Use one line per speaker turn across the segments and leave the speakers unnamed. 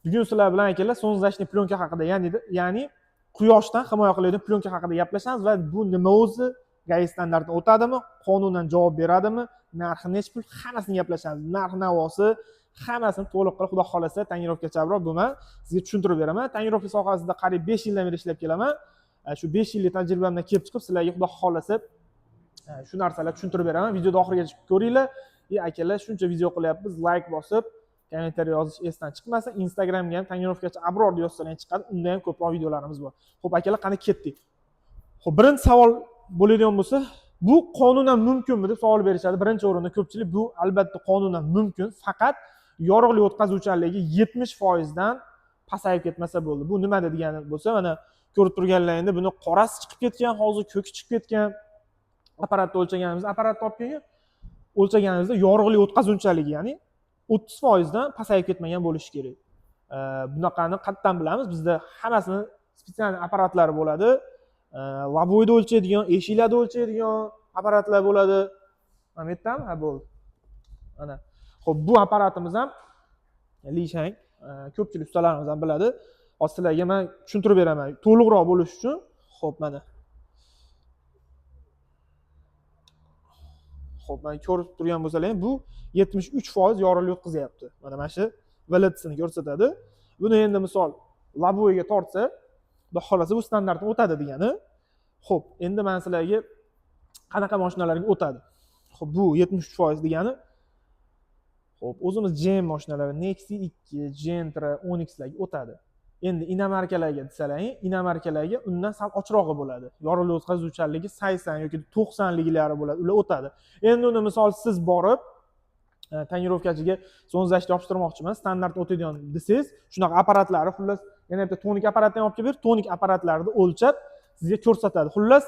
Bugun sizlar bilan, akalar, солнцезащитный plyonka haqida, ya'ni quyoshdan himoya qiladigan plyonka haqida gaplashamiz va bu nima o'zi, ГАИ standartini o'tadimi, qonunan javob beradimi, narxi nechi pul, hammasini gaplashamiz. Narx navosi hammasini to'liq qilib, xudo xohlasa, tonirovkachi Abror bu man sizga tushuntirib beraman. Tonirovka sohasida qariyb 5 yildan beri ishlab kelaman. Shu 5 yillik tajribamdan kelib chiqib, sizlarga, xudo xohlasa, shu narsalarni tushuntirib beraman. Videoni oxirigacha ko'ringlar. И akalar, shuncha video qilyapmiz, layk bosib, kommentariy yozish esdan chiqmasin. Instagramga ham tonirovkachi Abror deb yozsalar chiqadi, unda ham ko'proq videolarimiz bor. Ho'p, akalar, qani, ketdik. Ho'p, birinchi savol bo'ladigan bo'lsa, bu qonunan mumkinmi deb savol berishadi birinchi o'rinda ko'pchilik. Bu albatta qonunan mumkin, faqat yorug'lik o'tkazuvchanligi 70 foizdan pasayib ketmasa bo'ldi. Bu nima degani bo'lsa, mana ko'rib turganlaringda buni qorasi chiqib ketgan, hozir ko'ki chiqib ketgan. Apparatda o'lchaganimizda, apparatni olib kelgan, o'lchaganimizda yorug'lik o'tkazuvchanligi, ya'ni 30 foizdan pasayib ketmagan bo'lishi kerak. Bunaqani qayerdan bilamiz? Bizda hammasini специальный apparatlari bo'ladi. Лобовой da o'lchaydigan, eshiklarda o'lchaydigan apparatlar bo'ladi. Mana bu yerdami? Ha, bo'ldi, mana. Ho'p, bu apparatimiz ham Lishang, ko'pchilik ustalarimiz ham biladi. Hozir sizlarga man tushuntirib beraman to'liqroq bo'lishi uchun. Ho'p, mana. Ho'p, mana ko'rib turgan bo'lsalaring, bu 73% yorug'lik o'tkazyapti. Mana shu VLTsini ko'rsatadi. Buni endi, misol, лобовой ga tortsa, xudo xohlasa, bu standartni o'tadi degani. Ho'p, endi man sizlarga qanaqa mashinalarga o'tadi. Ho'p, bu 73% degani. Ho'p, o'zimiz GM mashinalari, Nexia 2, Gentra, Onixlarga o'tadi. Endi иномарка larga desalaring, иномарка larga undan sal ochrog'i bo'ladi, yorug'lik o'tkazuvchanligi 80 yoki 90liklari bo'ladi, ular o'tadi. Endi uni, misol, siz borib tonirovkachiga солнцезащита yopishtirmoqchiman, standart o'tadigan desangiz, shunaqa apparatlari, xullas, yana bitta tonik apparatni ham olib kelib ber, tonik apparatlarni o'lchab sizga ko'rsatadi. Xullas,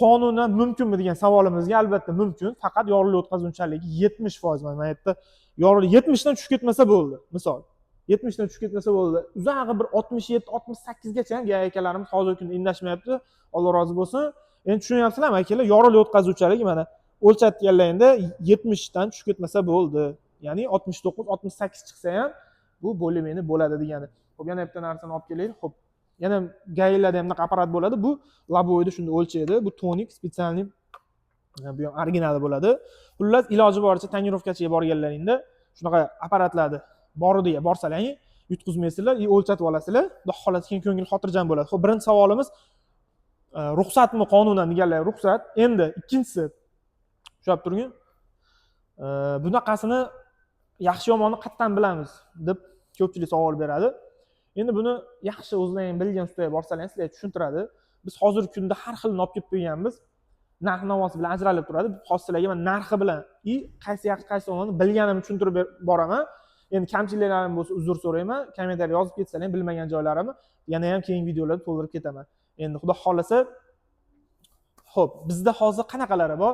qonunan mumkinmi degan savolimizga, albatta mumkin, faqat yorug'lik o'tkazuvchanligi 70%. Mana yerda yorug'lik 70dan tushib ketmasa bo'ldi, misol, 70dan tushib ketmasa bo'ldi. Uzog'i bir 67, 68gacha ham akalarimiz hozirgi kunda indashmayapti, Alloh rozi bo'lsin. Endi tushunyapsizlarmi, akalar? Yorug'lik o'tkazuvchanligi, mana o'lchatganlaringda 70dan tushib ketmasa bo'ldi, ya'ni 69, 68 chiqsa ham, bu более менее bo'ladi degani. Ho'p, yana bitta narsani olib kelaylik. Ho'p, yana ГАИ larda ham bunaqa apparat bo'ladi, bu лобовой da shunda o'lchaydi. Bu tonik специальный, bu ham originali bo'ladi. Xullas, iloji boricha tonirovkachiga borganlaringda shunaqa apparatlarni boridiga borsalaring, yutqizmaysizlar и o'lchatib olasizlar. Xudo xohlasa, keyin ko'ngil xotirjam bo'ladi. Ho'p, birinchi savolimiz ruxsatmi qonunan deganlar, ruxsat. Endi ikkinchisi, ushlab turgin, bunaqasini yaxshi yomonni qayerdan bilamiz deb ko'pchilik savol beradi. Endi buni yaxshi o'zlaring bilgan ustaga borsalaring, sizlarga tushuntiradi. Biz hozirgi kunda har xilini olib kelib qo'yganmiz, narx navosi bilan ajralib turadi. Hozir sizlarga man narxi bilan и qaysi yaxshi, qaysi yomonini bilganimni tushuntirib boraman. Endi kamchiliklarim bo'lsa, uzr so'rayman. Kommentariy yozib ketsalar, bilmagan joylarimni yana ham keyingi videolarda to'ldirib ketaman endi, xudo xohlasa. Ho'p, bizda hozir qanaqalari bor?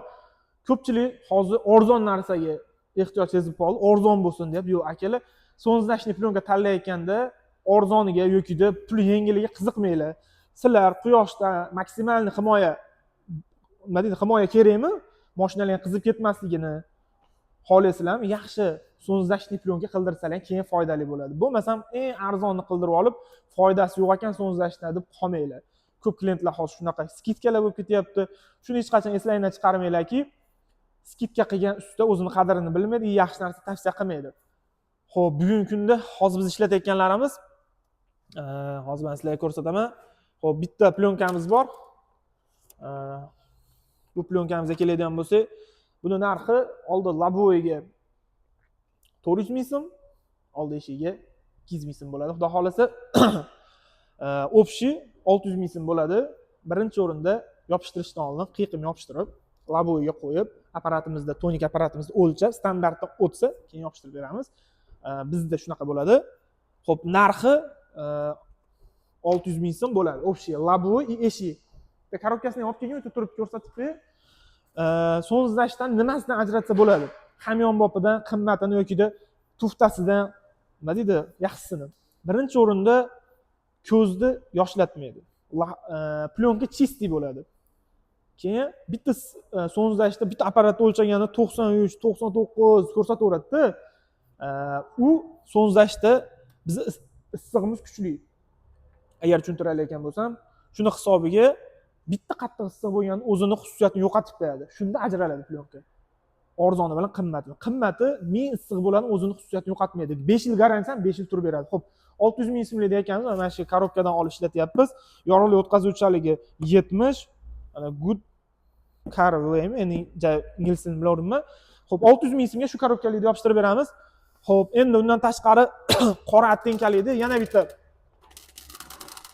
Ko'pchilik hozir arzon narsaga ehtiyoj sezib qoldi, arzon bo'lsin deb. Yo'q, akalar, солнцезащитный plyonka tanlayotganda arzoniga yokida puli yengilligiga qiziqmanglar. Sizlar quyoshdan максимальный himoya, nima deydi, himoya kerakmi, moshinalar qizib ketmasligini xohlaysizlarmi, yaxshi солнцезащитный plyonka qildirsalar, keyin foydali bo'ladi. Bo'lmasam eng arzonni qildirib olib, foydasi yo'q ekan солнцезащита deb qolmanglar. Ko'p klientlar hozir shunaqa скидка lar bo'lib ketyapti. Shuni hech qachon eslaringdan chiqarmanglarki, скидка qilgan usta o'zini qadrini bilmaydi, yaxshi narsa tavsiya qilmaydi. Ho'p, bugungi kunda hozir biz ishlatayotganlarimiz, hozir man sizlarga ko'rsataman. Ho'p, bitta plyonkamiz bor. Bu plyonkамizga keladigan bo'lsak, buni narxi oldi лобовой ga 400 000 so'm, oldi eshigiga 200 000 so'm bo'ladi. Xudo xohlasa, общий 600 000 so'm bo'ladi. Birinchi o'rinda yopishtirishdan oldin qiyqim yopishtirib, лобовой ga qo'yib, apparatimizda, tonik apparatimizda o'lchab, standartda o'tsa, keyin yopishtirib beramiz. Bizda shunaqa bo'ladi. Ho'p, narxi 600 000 so'm bo'ladi общий лобовой и eshik. Bitta коробка sini ham olib kelgin, o'ta turib ko'rsatib qo'y. Солнцезащита ni nimasidan ajratsa bo'ladi, hamyonbopidan, qimmatini yokida tuftasidan, nima deydi, yaxshisini? Birinchi o'rinda ko'zni yoshlatmaydi. Plyonka чистый bo'ladi. Keyin bitta солнцезащита bitta apparatda o'lchaganda 93, 99 ko'rsataveradida. U солнцезащита bizni Issig'imiz kuchli, agar tushuntirayotgan bo'lsam. Shuni hisobiga bitta qattiq issiq bo'lganda o'zini xususiyatini yo'qotib qo'yadi. Shunda ajraladi plyonka arzoni bilan qimmati. Qimmati 1000 issiq bo'ladi, o'zini xususiyatini yo'qotmaydi. 5 yil garantiya ham, 5 yil turib beradi. Ho'p, 600 000 so'mlik ekanmiz. Mana shu коробка dan olib ishlatyapmiz. Yorug'lik o'tkazuvchanligi 70. Mana, Good Car, endi ingliz tilini bilolmayman. Ho'p, 600 000 so'mga shu коробка likni yopishtirib beramiz. Ho'p, endi undan tashqari qora оттенка likda yana bitta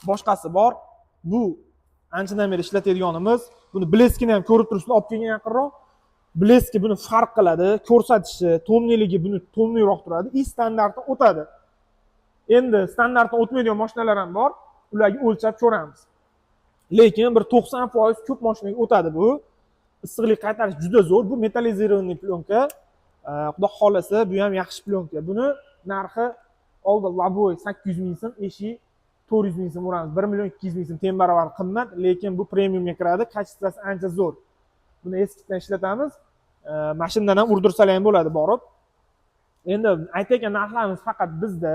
boshqasi bor. Bu anchadan beri ishlatadiganimiz. Buni блеск ini ham ko'rib turibsizlar, olib kelgan yaqinroq. Блеск i buni farq qiladi, ko'rsatishi, тёмный ligi, buni тёмный roq turadi и standartni o'tadi. Endi standartni o'tmaydigan mashinalar ham bor, ularga o'lchab ko'ramiz, lekin bir 90% ko'p mashinaga o'tadi. Bu issiqlik qaytarish juda zo'r. Bu металлизированный plyonka. Xudo xohlasa, bu ham yaxshi plyonka. Buni narxi oldi лобовой 800 000 so'm, eshik 400 000 so'm uramiz, 1 200 000 so'm, teng barobar qimmat, lekin bu premiumga kiradi, качество si ancha zo'r. Buni eskidan ishlatamiz. Mashindan ham urdirsalar ham bo'ladi borib. Endi aytayotgan narxlarimiz faqat bizda,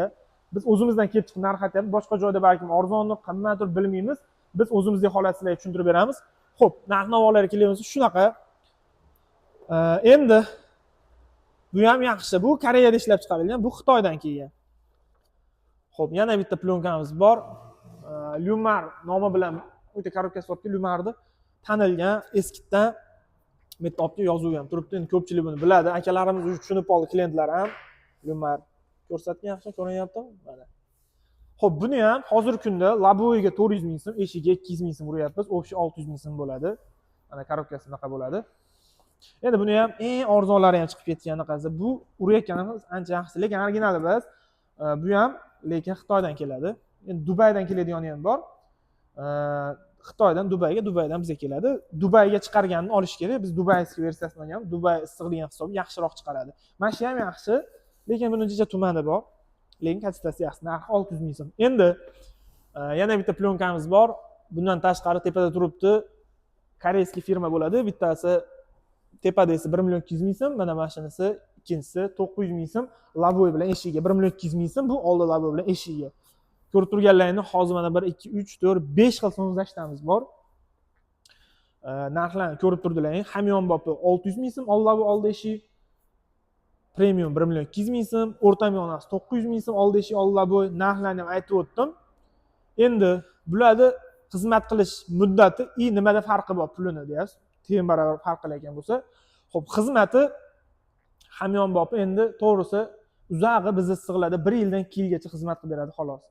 biz o'zimizdan kelib chiqib narx aytyapmiz. Boshqa joyda balkim arzondir, qimmatdir, bilmaymiz. Biz o'zimizdek holat sizlarga tushuntirib beramiz. Ho'p, narx navolarga kelgan bo'lsa, shunaqa. Endi bu ham yaxshi. Bu Koreyada ishlab chiqarilgan, bu Xitoydan kelgan. Ho'p, yana bitta plyonkamiz bor. Lyumar nomi bilan o'ta коробка si olib, Lyumarni tanilgan eskidan. Bu yerda olib yozuvi ham turibdi. Endi ko'pchilik buni biladi, akalarimiz уже tushunib qoldi, klientlar ham. Lyumar ko'rsatgan, yaxshi ko'rinyaptimi? Mana. Ho'p, buni ham hozirgi kunda лобовой ga 400 000 so'm, eshigiga 200 000 so'm uryapmiz, общий 600 000 so'm bo'ladi. Mana, коробка si bunaqa bo'ladi. Endi buni ham eng arzonlari ham chiqib ketgan. Anaqasi, bu urayotganimiz ancha yaxshi, lekin originali emas. Bu ham lekin Xitoydan keladi. Endi Dubaydan keladigani ham bor. Xitoydan Dubayga, Dubaydan bizga keladi. Dubayga chiqarganini olish kerak. Biz дубайский versiyasini olganmiz. Dubay issiqligini hisobi yaxshiroq chiqaradi. Mana shu ham yaxshi, lekin buni jicha tumani bor, lekin качество si yaxshi. Narxi 600 000 so'm. Endi yana bitta plyonkamiz bor bundan tashqari, tepada turibdi. Корейский firma bo'ladi. Bittasi tepadagi 1 200 000 so'm, mana shunisi, ikkinchisi 900 000 so'm, лобовой bilan eshigiga 1 200 000 so'm. Bu oldi лобовой bilan eshigiga. Ko'rib turganlaringni, hozir mana bir, ikki, uch, to'rt, besh xil солнцезащита miz bor. Narxlarni ko'rib turdilaring. Hamyonbopi 600 000 so'm, oldi лобовой, oldi eshik. Premium 1 200 000 so'm, o'rtamiyonasi 900 000 so'm, oldi eshik, oldi лобовой. Narxlarni ham aytib o'tdim. Endi bularni xizmat qilish muddati и nimada farqi bor pulini deyapsiz, teng barobar farq qilayotgan bo'lsa. Ho'p, xizmati hamyonbopi endi to'g'risi uzog'i bizni issiqlarda bir yildan 2 yilgacha xizmat qilib beradi, xolos.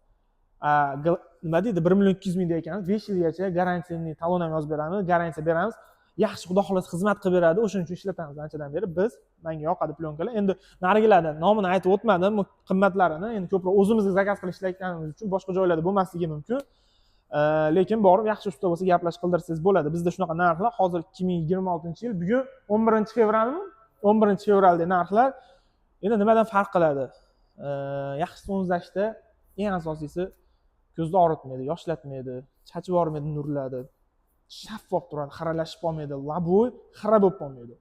Nima deydi, 1 200 000 deyotganmiz, 5 yilgacha гарантийный talon ham yozib beramiz, garantiya beramiz. Yaxshi, xudo xohlasa, xizmat qilib beradi. O'shaning uchun ishlatamiz anchadan beri biz. Manga yoqadi plyonkalar. Endi narigilarni nomini aytib o'tmadim, bu qimmatlarini. Endi ko'proq o'zimizga заказ qilib ishlatganimiz uchun boshqa joylarda bo'lmasligi mumkin. Lekin borib yaxshi usta bo'lsa, gaplashib qildirsangiz bo'ladi. Bizda shunaqa narxlar hozir. 2026-yil, bugun 11 fevralmi? 11 fevralda narxlar. Endi nimadan farq qiladi? Yaxshi солнцезащита, eng asosiysi, ko'zni og'ritmaydi, yoshlatmaydi, chachib yubormaydi nurlarni, shaffof turadi, xiralashib qolmaydi, лобовой xira bo'lib qolmaydi.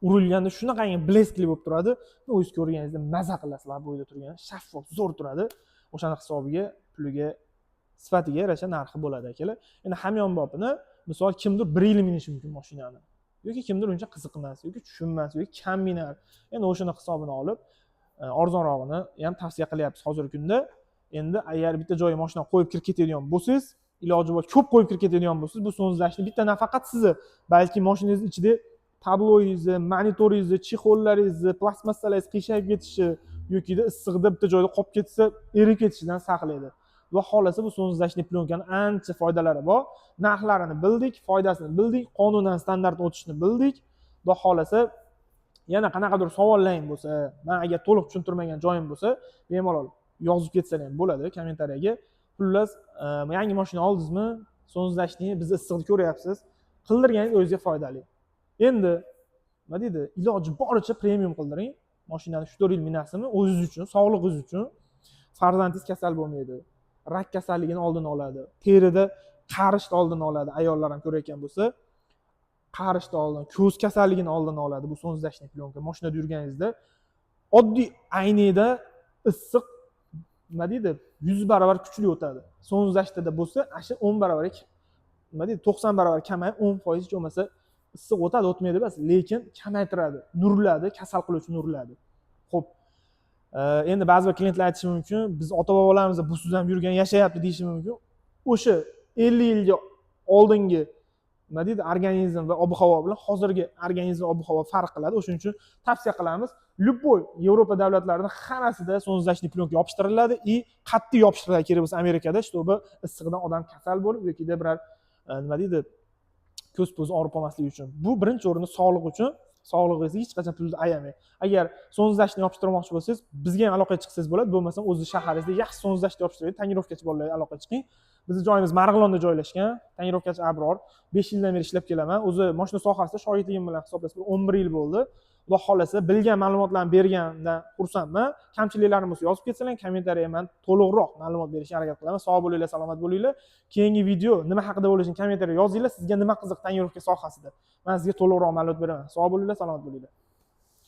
Urilganda shunaqangi блеск li bo'lib turadi, o'zingiz ko'rganingizda maza qilasiz. Лобовой da turgan shaffof, zo'r turadi. O'shani hisobiga puliga, sifatiga yarasha narxi bo'ladi, akalar. Endi hamyonbopini, misol, kimdir bir yil minishi mumkin mashinani yoki kimdir uncha qiziqmas yoki tushunmas yoki kam minar. Endi o'shani hisobini olib arzonrog'ini ham tavsiya qilyapmiz hozirgi kunda. Endi agar bitta joyga moshina qo'yib kirib ketadigan bo'lsangiz, iloji bor ko'p qo'yib kirib ketadigan bo'lsangiz, bu солнцезащита bitta nafaqat sizni, balki moshinangizni ichida tabloyingizni, monitoringizni, чехол laringizni, plastmassalaringiz qiyshayib ketishi yokida issiqda bitta joyda qolib ketsa, erib ketishidan saqlaydi. Xudo xohlasa, bu солнцезащитный plyonkani ancha foydalari bor. Narxlarini bildik, foydasini bildik, qonunan standart o'tishni bildik. Xudo xohlasa, yana qanaqadir savollaring bo'lsa, man agar to'liq tushuntirmagan joyim bo'lsa, bemalol yozib ketsalar ham bo'ladi kommentariyaga. Xullas, yangi mashina oldingizmi, солнцезащитный, bizni issiqni ko'ryapsiz, qildirganingiz o'zizga foydali. Endi nima deydi, iloji boricha premium qildiring mashinani. 3-4 yil minasizmi, o'zingiz uchun, sog'lig'ingiz uchun. Farzandingiz kasal bo'lmaydi, rak kasalligini oldini oladi, terida qarishni oldini oladi, ayollar ham ko'rayotgan bo'lsa, qarishni oldini, ko'z kasalligini oldini oladi bu солнцезащитный plyonka. Mashinada yurganingizda oddiy aynakda issiq, nima deydi, Nima deydi, 100 barobar kuchli o'tadi. Солнцезащита da bo'lsa, ana shu 10 barobar, nima deydi, 90 barobar kamayib, 10% hech bo'lmasa issiq o'tadi, o'tmaydi emas, lekin kamaytiradi nurlarni, kasal qiluvchi nurlarni. Ho'p, endi ba'zi bir klientlar aytishi mumkin, biz ota bobolarimiz busiz ham yurgan, yashayapti, deyishi mumkin. O'sha 50 yilga oldingi, nima deydi, organizm va ob havo bilan hozirgi organizm va ob havo farq qiladi. O'shaning uchun tavsiya qilamiz, любой Yevropa davlatlarini hammasida солнцезащитный plyonka yopishtiriladi и qattiq yopishtiriladi kerak bo'lsa Amerikada, чтобы issiqdan odam kasal bo'lib yokida biror nima deydi, ko'z po'zi og'rib qolmasligi uchun. Bu birinchi o'rinda sog'liq uchun. Sog'lig'ingizga hech qachon pulni ayamang. Agar солнцезащитный yopishtirmoqchi bo'lsangiz, bizga ham aloqaga chiqsangiz bo'ladi, bo'lmasam o'zi shaharingizda yaxshi солнцезащитный yopishtiradi tonirovkachi bolalarga aloqaga chiqing. Bizni joyimiz Marg'ilonda joylashgan. Tonirovkachi Abror, 5 yildan beri ishlab kelaman. O'zi moshina sohasida shogirdligim bilan hisoblasak, bir 11 yil bo'ldi. Xudo xohlasa, bilgan ma'lumotlarni bergandan xursandman. Kamchiliklarim bo'lsa, yozib ketsalar kommentariyaga, man to'liqroq ma'lumot berishga harakat qilaman. Sog' bo'linglar, salomat bo'linglar. Keyingi video nima haqida bo'lishini kommentariya yozinglar. Sizga nima qiziq tonirovka sohasida, man sizga to'liqroq ma'lumot beraman. Sog' bo'linglar, salomat bo'linglar.